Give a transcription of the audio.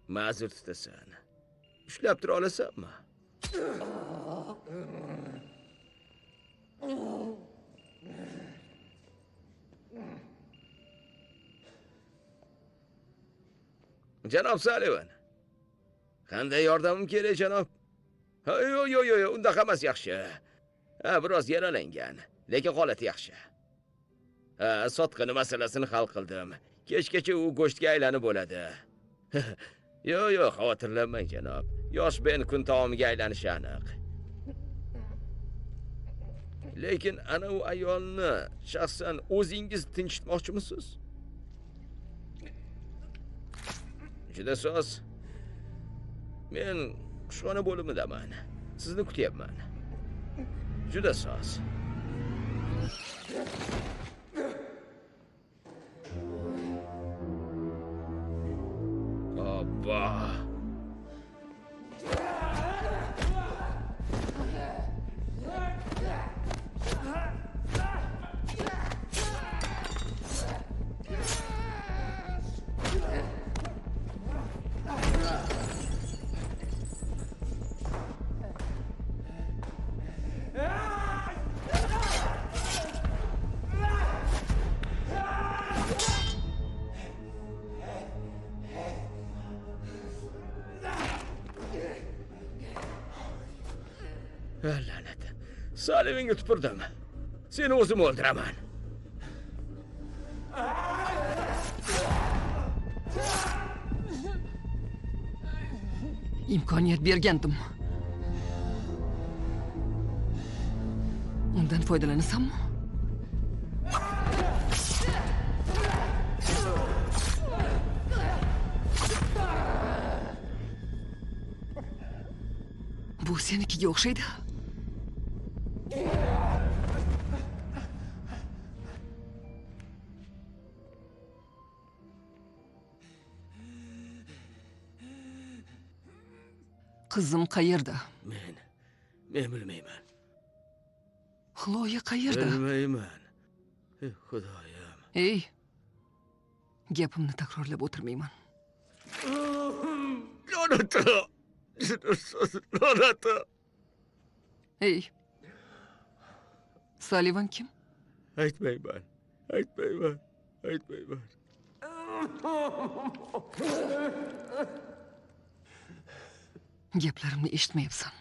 Ma'zur tutasan. Ushlab tura olasanmi? Janob Sullivan. Qanday yordamim kerak, janob? Yo'q, yo'q, yo'q, unda hammasi yaxshi. Ha, biroz yaralangan, lekin holati yaxshi. Ha, sotqini masalasini hal qildim. Kechgacha u go'shtga aylanib bo'ladi. Yo'q, yo'q, xavotirlanmang, janob. Yosh Ben kun taomiga aylanishi aniq. Lekin ana u ayolni shaxsan o'zingiz tinchitmoqchimisiz? Juda soz. Men kushxona bo'limidaman. Sizni kutyapman. Juda soz. Obbo. La'nat. Sullivan'ga tupurdim. Seni o'zim o'ldiraman. Imkoniyat bergandim. Undan foydalanasanmi? Bu senikiga o'xshaydi. Qizim qayerda? Men bilmayman. Xloya qayerda? Bilmayman. Ey Xudoyim. Ey. Gapimni takrorlab o'tirmayman. La'nat. La'nat. Ey. Sullivan kim? Aytmayman. Aytmayman. Aytmayman. Gaplarimni eshitmayapsan.